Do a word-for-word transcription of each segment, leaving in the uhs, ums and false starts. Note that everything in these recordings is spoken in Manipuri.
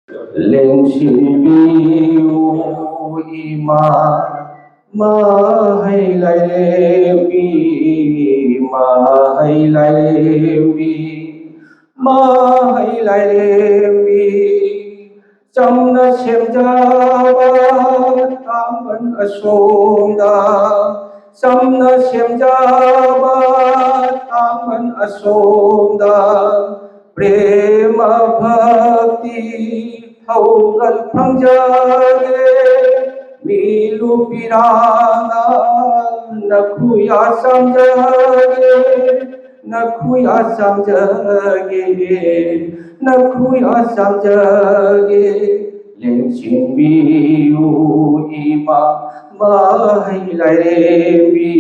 ꯂꯦꯡꯁꯤꯟꯕꯤꯌꯨ ꯏꯃꯥ, ꯃꯍꯩ ꯂꯥꯏꯔꯦꯝꯕꯤ, ꯃꯍꯩ ꯂꯥꯏꯔꯦꯝꯕꯤ, ꯃꯍꯩ ꯂꯥꯏꯔꯦꯝꯕꯤ, ꯆꯝꯅ ꯁꯦꯝꯖꯕ ꯇꯥꯡꯕꯟ ꯑꯁꯣꯝꯗ, ꯆꯝꯅ ꯁꯦꯝꯖꯕ ꯇꯥꯡꯕꯟ ꯑꯁꯣꯝꯗ, ꯄ꯭ꯔꯦꯃ ꯚꯛꯇꯤ ꯊꯧꯒꯜ ꯐꯪꯖꯒꯦ꯫ ꯃꯤꯂꯨ ꯄꯤꯔꯥꯅ ꯅꯈꯨꯌꯥ ꯆꯝꯖꯒꯦ, ꯅꯈꯨꯌꯥ ꯆꯝꯖꯒꯦ, ꯅꯈꯨꯌꯥ ꯆꯝꯖꯒꯦ꯫ ꯂꯦꯡꯁꯤꯟꯕꯤꯌꯨ ꯏꯃꯥ, ꯃꯍꯩ ꯂꯥꯏꯔꯦꯝꯕꯤ,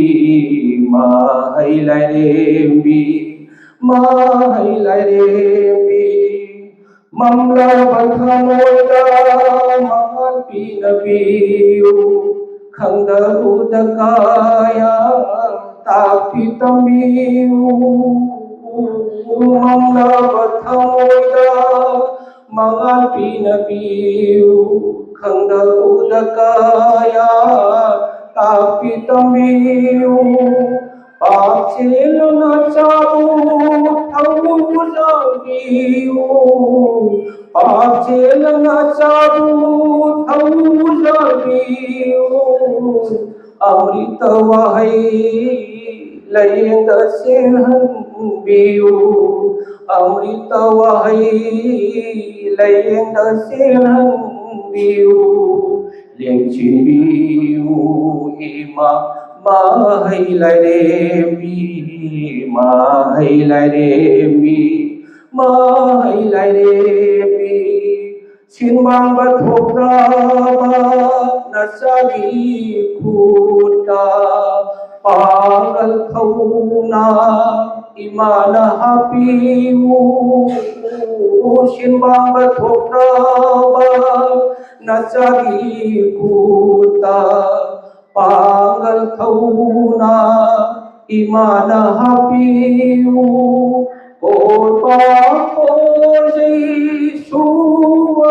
ꯃꯍꯩ ꯂꯥꯏꯔꯦꯝꯕꯤ, ꯃꯍꯩ ꯂꯥꯏꯔꯦꯝꯕꯤ꯫ ꯃꯝꯂꯕ ꯊꯃꯣꯏꯗ ꯃꯉꯥꯜ ꯄꯤꯅꯕꯤꯌꯨ, ꯈꯪꯗꯕꯗ ꯀꯌꯥ ꯇꯥꯛꯄꯤ ꯇꯝꯕꯤꯌꯨ꯫ ꯃꯝꯂꯕ ꯊꯃꯣꯏꯗ ꯃꯉꯥꯜ ꯄꯤꯅꯕꯤꯌꯨ, ꯈꯪꯗꯕꯗ ꯀꯌꯥ ꯇꯥꯛꯄꯤ ꯇꯝꯕꯤꯌꯨ꯫ ꯄꯥꯞ ꯆꯦꯜꯂꯅ ꯆꯥꯕꯨ ꯊꯧꯖꯥꯟꯕꯤꯌꯨ, ꯄꯥꯞ ꯆꯦꯜꯂꯅ ꯆꯥꯕꯨ ꯊꯧꯖꯥꯟꯕꯤꯌꯨ꯫ ꯑꯃ꯭ꯔꯤꯇ ꯋꯥꯍꯩ ꯂꯥꯏꯌꯦꯡꯗ ꯆꯦꯜꯍꯟꯕꯤꯌꯨ, ꯑꯃ꯭ꯔꯤꯇ ꯋꯥꯍꯩ ꯂꯥꯏꯌꯦꯡꯗ ꯆꯦꯜꯍꯟꯕꯤꯌꯨ꯫ ꯂꯦꯡꯁꯤꯟꯕꯤꯌꯨ ꯏꯃꯥ, ꯃꯍꯩ ꯂꯥꯏꯔꯦꯝꯕꯤ, ꯃꯍꯩ ꯂꯥꯏꯔꯦꯝꯕꯤ, ꯃꯍꯩ ꯂꯥꯏꯔꯦꯝꯕꯤ꯫ ꯁꯤꯟꯕꯥꯡꯕ ꯊꯣꯛꯂꯕ ꯅꯆꯥꯒꯤ ꯈꯨꯠꯇ ꯄꯥꯡꯒꯜ ꯊꯧꯅ ꯏꯃꯥꯅ ꯍꯥꯞꯄꯤꯌꯨ꯫ ꯁꯤꯟꯕꯥꯡꯕ ꯊꯣꯛꯂꯕ ꯅꯆꯥꯒꯤ ꯈꯨꯠꯇ ꯄꯥꯡꯒꯜ ꯊꯧꯅ ꯏꯃꯥꯅ ꯍꯥꯞꯄꯤꯌꯨ꯫ ꯀꯣꯔꯄꯥ ꯀꯣꯔꯖꯩ ꯁꯨꯕ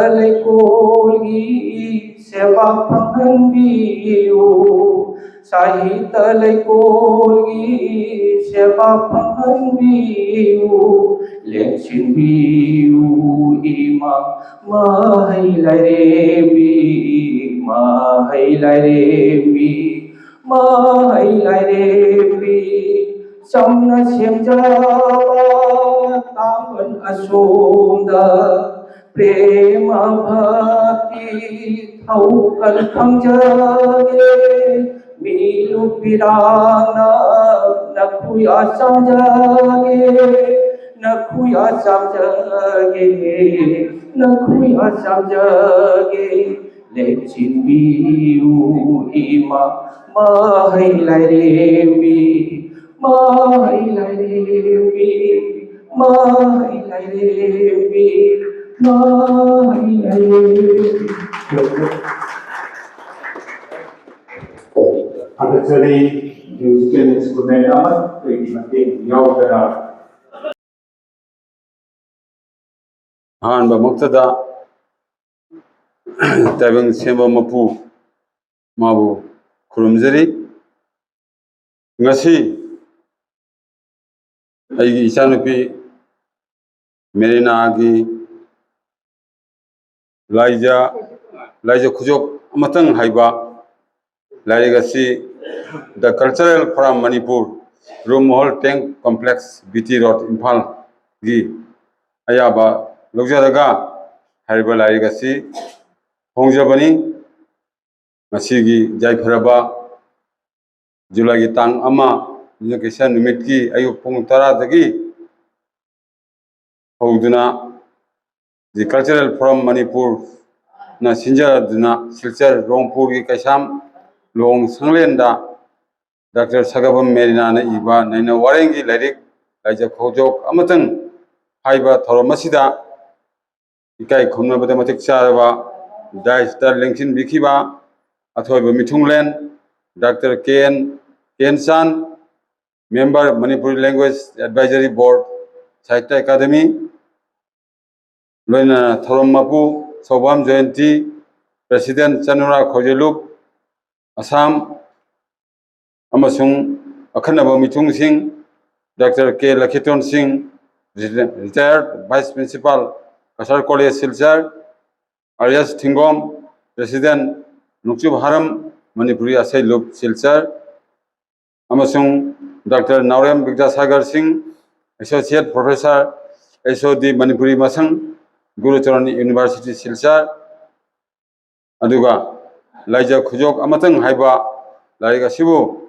ꯂꯩꯀꯣꯜꯒꯤ ꯁꯦꯕꯥ ꯐꯪꯍꯟꯕꯤꯌꯨ, ꯁꯥꯍꯤꯇ ꯂꯩꯀꯣꯜꯒꯤ ꯁꯦꯕꯥ ꯐꯪꯍꯟꯕꯤꯌꯨ, ꯂꯦꯡꯁꯤꯟꯕꯤꯌꯨ ꯏꯃꯥ ꯃꯍꯩ ꯂꯩꯔꯦꯝꯕꯤ, ꯃꯍꯩ ꯂꯩꯔꯦꯝꯕꯤ, ꯃꯍꯩ ꯂꯩꯔꯦꯝꯕꯤ꯫ ꯆꯝꯅ ꯁꯦꯝꯖꯕ ꯇꯥꯡꯕꯟ ꯑꯁꯣꯝꯗ ꯄ꯭ꯔꯦꯃ ꯚꯛꯇꯤ ꯊꯧꯒꯜ ꯈꯪꯖꯒꯦ꯫ ꯃꯤꯂꯨ ꯄꯤꯔꯥꯡꯅ ꯅꯈꯨꯌꯥ ꯆꯥꯝꯖꯒꯦ, ꯅꯈꯨꯌꯥ ꯆꯥꯝꯖꯒꯦ, ꯅꯈꯨꯌꯥ ꯆꯥꯝꯖꯒꯦ꯫ ꯂꯦꯡꯁꯤꯟꯕꯤꯌꯨ ꯏꯃꯥ ꯃꯍꯩ ꯂꯩꯔꯦꯝꯕꯤ, ꯃꯍꯩ ꯂꯩꯔꯦꯝꯕꯤ, ꯃꯍꯩ ꯂꯩꯔꯦꯝꯕꯤ, ꯃꯍꯩ ꯂꯩꯔꯦꯝꯕꯤ꯫ ꯊꯥꯒꯠꯆꯔꯤ꯫ ꯃ꯭ꯌꯨꯖꯤꯀꯦꯜ ꯏꯟꯁꯇ꯭ꯔꯨꯃꯦꯟ ꯑꯃꯠꯇꯒꯤ ꯃꯇꯦꯡ ꯌꯥꯎꯗꯅ ꯑꯍꯥꯟꯕꯃꯛꯇꯗ ꯇꯥꯏꯕꯪ ꯁꯦꯝꯕ ꯃꯄꯨ ꯃꯥꯕꯨ ꯈꯨꯔꯨꯝꯖꯔꯤ꯫ ꯉꯁꯤ ꯑꯩꯒꯤ ꯏꯆꯥꯅꯨꯄꯤ ꯃꯦꯔꯤꯅꯥꯒꯤ ꯂꯥꯏꯖ, ꯂꯥꯏꯖ ꯈꯨꯖꯣꯞ ꯑꯃꯇꯪ ꯍꯥꯏꯕ ꯂꯥꯏꯔꯤꯛ ꯑꯁꯤ The Cultural Forum Manipur, ꯔꯨꯝ ꯍꯣꯜ ꯇꯦꯡ ꯀꯣꯝꯄ꯭ꯂꯦꯛꯁ, ꯕꯤ ꯇꯤ ꯔꯣꯗ, ꯏꯝꯐꯥꯜꯒꯤ ꯑꯌꯥꯕ ꯂꯧꯖꯔꯒ ꯍꯥꯏꯔꯤꯕ ꯂꯥꯏꯔꯤꯛ ꯑꯁꯤ ꯐꯣꯡꯖꯕꯅꯤ꯫ ꯉꯁꯤꯒꯤ ꯌꯥꯏꯐꯔꯕ ꯖꯨꯂꯥꯏꯒꯤ ꯇꯥꯡ ꯑꯃ, ꯌꯨꯝꯁꯀꯩꯁ ꯅꯨꯃꯤꯠꯀꯤ ꯑꯌꯨꯛ ꯄꯨꯡ ꯇꯔꯥꯗꯒꯤ ꯍꯧꯗꯨꯅ The Cultural Forum ꯃꯅꯤꯄꯨꯔꯅ ꯁꯤꯟꯖꯗꯨꯅ ꯁꯤꯜꯆꯔ ꯔꯣꯡꯄꯨꯔꯒꯤ ꯀꯩꯁꯥꯝ ꯂꯨꯍꯣꯡ ꯁꯪꯂꯦꯟꯗ ꯗꯥꯛꯇꯔ ꯁꯒꯥꯕꯝ ꯃꯦꯔꯤꯅꯥꯅ ꯏꯕ ꯅꯩꯅ ꯋꯥꯔꯦꯡꯒꯤ ꯂꯥꯏꯔꯤꯛ ꯂꯥꯏꯖ ꯈꯣꯡꯖꯣꯛ ꯑꯃꯇꯪ ꯍꯥꯏꯕ ꯊꯧꯔꯝ ꯑꯁꯤꯗ ꯏꯀꯥꯏ ꯈꯨꯝꯅꯕꯗ ꯃꯇꯤꯛ ꯆꯥꯔꯕ ꯗꯥꯏꯁꯇ ꯂꯦꯡꯁꯤꯟꯕꯤꯈꯤꯕ ꯑꯊꯣꯏꯕ ꯃꯤꯊꯨꯡꯂꯦꯟ doctor K N Kanchan, member Manipuri language advisory board, Sahitya Akademi, ꯂꯣꯏꯅꯅ ꯊꯧꯔꯝ ꯃꯄꯨ ꯁꯧꯕꯥꯝ ꯖꯌꯟꯇꯤ, ꯄ꯭ꯔꯦꯁꯤꯗꯦꯟꯠ ꯆꯅꯨꯔꯥ ꯈꯣꯏꯖꯦꯂꯨꯞ, ꯑꯁꯥꯝ, ꯑꯃꯁꯨꯡ ꯑꯈꯟꯅꯕ ꯃꯤꯊꯨꯡꯁꯤꯡ ꯗꯥꯛꯇꯔ ꯀꯦ ꯂꯈꯤꯇꯣꯟ ꯁꯤꯡ, retired vice principal, Cachar college, Silchar, R S Thingom, president, Nongchup Haram Manipuri ꯑꯁꯩꯂꯨꯞ, Silchar, ꯑꯃꯁꯨꯡ ꯗꯥꯛꯇꯔ ꯅꯥꯎꯔꯦꯝ ꯕꯤꯗ꯭ꯌꯥꯁꯥꯒꯔ ꯁꯤꯡ, ꯑꯦꯁꯣꯁꯤꯌꯦꯠ ꯄ꯭ꯔꯣꯐꯦꯁꯔ, ꯑꯦꯁ ꯑꯣ ꯗꯤ ꯃꯅꯤꯄꯨꯔꯤ ꯃꯁꯪ, ꯒꯨꯔꯨꯆꯔꯟ ꯌꯨꯅꯤꯚꯔꯁꯤꯇꯤ, ꯁꯤꯜꯆꯔ, ꯑꯗꯨꯒ ꯂꯥꯏꯖ ꯈꯨꯖꯣꯞ ꯑꯃꯇꯪ ꯍꯥꯏꯕ ꯂꯥꯏꯔꯤꯛ ꯑꯁꯤꯕꯨ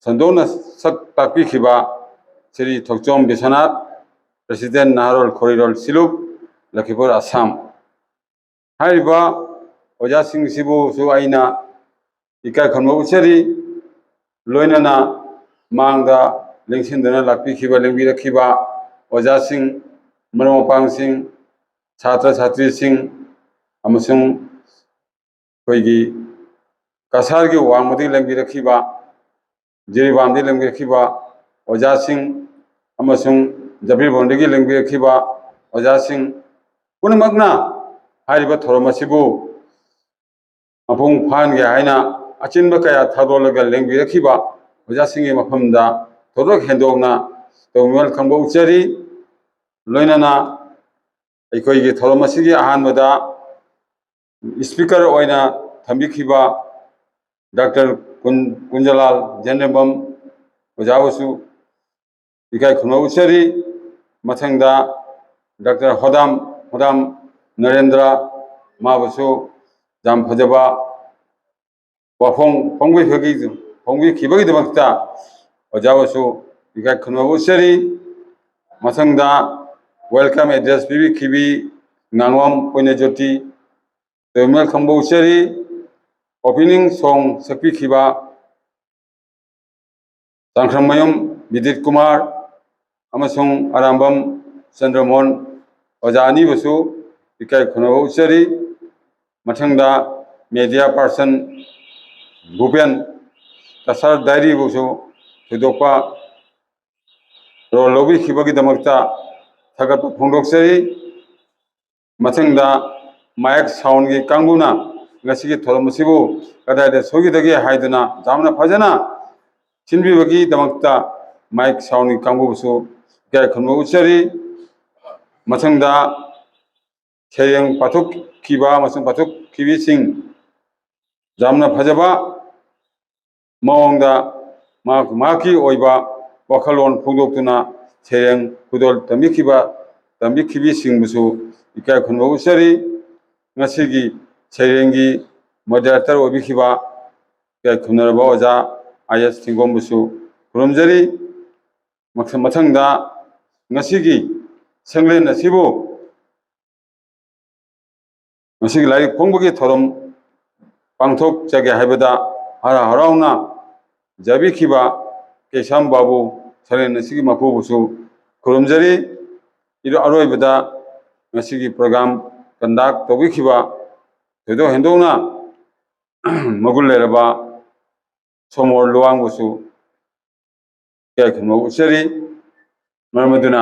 ꯁꯟꯗꯣꯛꯅ ꯁꯛ ꯇꯥꯛꯄꯤꯈꯤꯕ ꯁ꯭ꯔꯤ ꯊꯣꯛꯆꯣꯝ ꯕꯤꯁ꯭ꯋꯅꯥꯊ, ꯄ꯭ꯔꯦꯁꯤꯗꯦꯟꯠ ꯅꯍꯥꯔꯣꯜ ꯈꯣꯔꯤꯔꯣꯜ ꯁꯤꯂꯨꯞ, ꯂꯈꯤꯄꯨꯔ, ꯑꯁꯥꯝ꯫ ꯍꯥꯏꯔꯤꯕ ꯑꯣꯖꯥꯁꯤꯡꯁꯤꯕꯨꯁꯨ ꯑꯩꯅ ꯏꯀꯥꯏ ꯈꯨꯝꯅꯕ ꯎꯠꯆꯔꯤ꯫ ꯂꯣꯏꯅꯅ ꯃꯥꯡꯗ ꯂꯦꯡꯁꯤꯟꯗꯨꯅ ꯂꯥꯛꯄꯤꯈꯤꯕ, ꯂꯦꯡꯕꯤꯔꯛꯈꯤꯕ ꯑꯣꯖꯥꯁꯤꯡ, ꯃꯔꯨꯞ ꯃꯄꯥꯡꯁꯤꯡ, ꯁꯥꯇ꯭ꯔ ꯁꯥꯇ꯭ꯔꯤꯁꯤꯡ, ꯑꯃꯁꯨꯡ ꯑꯩꯈꯣꯏꯒꯤ ꯀꯁꯥꯔꯒꯤ ꯋꯥꯡꯃꯗꯒꯤ ꯂꯦꯡꯕꯤꯔꯛꯈꯤꯕ, ꯖꯤꯔꯤꯕꯥꯝꯗꯒꯤ ꯂꯦꯡꯕꯤꯔꯛꯈꯤꯕ ꯑꯣꯖꯥꯁꯤꯡ, ꯑꯃꯁꯨꯡ ꯖꯕꯤꯔꯕꯣꯟꯗꯒꯤ ꯂꯦꯡꯕꯤꯔꯛꯈꯤꯕ ꯑꯣꯖꯥꯁꯤꯡ ꯄꯨꯝꯅꯃꯛꯅ ꯍꯥꯏꯔꯤꯕ ꯊꯧꯔꯝ ꯑꯁꯤꯕꯨ ꯃꯄꯨꯡ ꯐꯥꯍꯟꯒꯦ ꯍꯥꯏꯅ ꯑꯆꯤꯟꯕ ꯀꯌꯥ ꯊꯥꯗꯣꯛꯂꯒ ꯂꯦꯡꯕꯤꯔꯛꯈꯤꯕ ꯑꯣꯖꯥꯁꯤꯡꯒꯤ ꯃꯐꯝꯗ ꯊꯣꯏꯗꯣꯛ ꯍꯦꯟꯗꯣꯛꯅ ꯇꯧꯕꯤꯃꯜ ꯈꯪꯕ ꯎꯠꯆꯔꯤ꯫ ꯂꯣꯏꯅꯅ ꯑꯩꯈꯣꯏꯒꯤ ꯊꯧꯔꯝ ꯑꯁꯤꯒꯤ ꯑꯍꯥꯟꯕꯗ ꯁ꯭ꯄꯤꯀꯔ ꯑꯣꯏꯅ ꯊꯝꯕꯤꯈꯤꯕ ꯗꯥꯛꯇꯔ ꯀꯨꯟ-, ꯀꯨꯟꯖꯂꯥꯜ ꯖꯦꯟꯗ꯭ꯔꯕꯝ ꯑꯣꯖꯥꯕꯨꯁꯨ ꯏꯀꯥꯏ ꯈꯨꯝꯅꯕ ꯎꯠꯆꯔꯤ꯫ ꯃꯊꯪꯗ ꯗꯥꯛꯇꯔ ꯍꯣꯗꯥꯝ, ꯍꯣꯗꯥꯝ ꯅꯔꯦꯟꯗ꯭ꯔ, ꯃꯥꯕꯨꯁꯨ ꯌꯥꯝ ꯐꯖꯕ ꯋꯥꯐꯣꯡ ꯐꯣꯡꯕꯤꯕꯒꯤ-, ꯐꯣꯡꯕꯤꯈꯤꯕꯒꯤꯗꯃꯛꯇ ꯑꯣꯖꯥꯕꯨꯁꯨ ꯏꯀꯥꯏ ꯈꯨꯝꯅꯕ ꯎꯠꯆꯔꯤ꯫ ꯃꯊꯪꯗ welcome address ꯄꯤꯕꯤꯈꯤꯕꯤ ꯉꯥꯉꯣꯝ ꯄꯨꯏꯅꯖꯣꯇꯤ, ꯇꯣꯏꯃꯦꯜ ꯈꯪꯕ ꯎꯠꯆꯔꯤ꯫ Opening song ꯁꯛꯄꯤꯈꯤꯕ ꯆꯥꯡꯈ꯭ꯔꯝꯃꯌꯨꯝ ꯕꯤꯗꯤꯠ ꯀꯨꯃꯥꯔ ꯑꯃꯁꯨꯡ ꯑꯔꯥꯝꯕꯝ ꯆꯟꯗ꯭ꯔꯃꯣꯍꯟ ꯑꯣꯖꯥ ꯑꯅꯤꯕꯨꯁꯨ ꯏꯀꯥꯏ ꯈꯨꯝꯅꯕ ꯎꯠꯆꯔꯤ꯫ ꯃꯊꯪꯗ media person ꯚꯨꯄꯦꯟ ꯀꯁꯥꯔ ꯗꯥꯏꯔꯤꯕꯨꯁꯨ ꯊꯣꯏꯗꯣꯛꯄ ꯔꯣꯜ ꯂꯧꯕꯤꯈꯤꯕꯒꯤꯗꯃꯛꯇ ꯊꯥꯒꯠꯄ ꯐꯣꯡꯗꯣꯛꯆꯔꯤ꯫ ꯃꯊꯪꯗ ꯃꯥꯏꯛ ꯁꯥꯎꯟꯒꯤ ꯀꯥꯡꯕꯨꯅ ꯉꯁꯤꯒꯤ ꯊꯧꯔꯝ ꯑꯁꯤꯕꯨ ꯀꯗꯥꯏꯗ ꯁꯣꯏꯈꯤꯗꯒꯦ ꯍꯥꯏꯗꯨꯅ ꯌꯥꯝꯅ ꯐꯖꯅ ꯁꯤꯟꯕꯤꯕꯒꯤꯗꯃꯛꯇ ꯃꯥꯏꯛ ꯁꯥꯎꯟꯒꯤ ꯀꯥꯡꯕꯨꯕꯨꯁꯨ ꯏꯀꯥꯏ ꯈꯨꯝꯅꯕ ꯎꯠꯆꯔꯤ꯫ ꯃꯊꯪꯗ ꯁꯩꯔꯦꯡ ꯄꯥꯊꯣꯛꯈꯤꯕ ꯑꯃꯁꯨꯡ ꯄꯥꯊꯣꯛꯈꯤꯕꯤꯁꯤꯡ ꯌꯥꯝꯅ ꯐꯖꯕ ꯃꯑꯣꯡꯗ ꯃꯍꯥꯛ ꯃꯍꯥꯛꯀꯤ ꯑꯣꯏꯕ ꯋꯥꯈꯜꯂꯣꯟ ꯐꯣꯡꯗꯣꯛꯇꯨꯅ ꯁꯩꯔꯦꯡ ꯈꯨꯗꯣꯜ ꯇꯝꯕꯤꯈꯤꯕ ꯇꯝꯕꯤꯈꯤꯕꯤꯁꯤꯡꯕꯨꯁꯨ ꯏꯀꯥꯏ ꯈꯨꯝꯅꯕ ꯎꯠꯆꯔꯤ꯫ ꯉꯁꯤꯒꯤ ꯁꯩꯔꯦꯡꯒꯤ ꯃꯣꯗꯦꯔꯦꯇꯔ ꯑꯣꯏꯕꯤꯈꯤꯕ ꯏꯀꯥꯏ ꯈꯨꯝꯅꯔꯕ ꯑꯣꯖꯥ ꯑꯥꯏ ꯑꯦꯁ ꯊꯤꯡꯒꯣꯝꯕꯨꯁꯨ ꯈꯨꯔꯨꯝꯖꯔꯤ꯫ ꯃꯊꯪꯗ ꯉꯁꯤꯒꯤ ꯁꯪꯂꯦꯟ ꯑꯁꯤꯕꯨ ꯉꯁꯤꯒꯤ ꯂꯥꯏꯔꯤꯛ ꯐꯣꯡꯕꯒꯤ ꯊꯧꯔꯝ ꯄꯥꯡꯊꯣꯛꯆꯒꯦ ꯍꯥꯏꯕꯗ ꯍꯔꯥꯎ ꯍꯔꯥꯎꯅ ꯌꯥꯕꯤꯈꯤꯕ ꯀꯩꯁꯥꯝ ꯕꯥꯕꯨ ꯁꯪꯂꯦꯟ ꯑꯁꯤꯒꯤ ꯃꯄꯨꯕꯨꯁꯨ ꯈꯨꯔꯨꯝꯖꯔꯤ꯫ ꯑꯔꯣꯏꯕꯗ ꯉꯁꯤꯒꯤ ꯄ꯭ꯔꯣꯒ꯭ꯔꯥꯝ ꯀꯟꯗꯛ ꯇꯧꯕꯤꯈꯤꯕ ꯊꯣꯏꯗꯣꯛ ꯍꯦꯟꯗꯣꯛꯅ ꯃꯒꯨꯟ ꯂꯩꯔꯕ ꯁꯣꯃꯣꯔ ꯂꯨꯋꯥꯡꯕꯨꯁꯨ ꯏꯀꯥꯏ ꯈꯨꯝꯅꯕ ꯎꯠꯆꯔꯤ꯫ ꯃꯔꯝ ꯑꯗꯨꯅ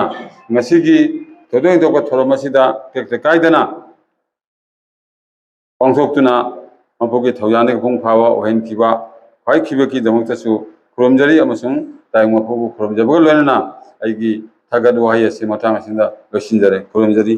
ꯉꯁꯤꯒꯤ ꯊꯣꯏꯗꯣꯛ ꯍꯦꯟꯗꯣꯛꯄ ꯊꯧꯔꯝ ꯑꯁꯤꯗ ꯇꯦꯛꯇ ꯀꯥꯏꯗꯅ ꯄꯥꯡꯊꯣꯛꯇꯨꯅ ꯃꯄꯨꯒꯤ ꯊꯧꯖꯥꯜꯗꯒꯤ ꯃꯄꯨꯡ ꯐꯥꯕ ꯑꯣꯏꯍꯟꯈꯤꯕ ꯈ꯭ꯋꯥꯏꯈꯤꯕꯒꯤꯗꯃꯛꯇꯁꯨ ꯈꯨꯔꯨꯝꯖꯔꯤ ꯑꯃꯁꯨꯡ ꯇꯥꯏꯕꯪ ꯃꯄꯨꯕꯨ ꯈꯨꯔꯨꯝꯖꯕꯒ ꯂꯣꯏꯅꯅ ꯑꯩꯒꯤ ꯊꯥꯒꯠ ꯋꯥꯍꯩ ꯑꯁꯤ ꯃꯇꯥꯡ ꯑꯁꯤꯗ ꯂꯣꯏꯁꯤꯟꯖꯔꯦ꯫ ꯈꯨꯔꯨꯝꯖꯔꯤ꯫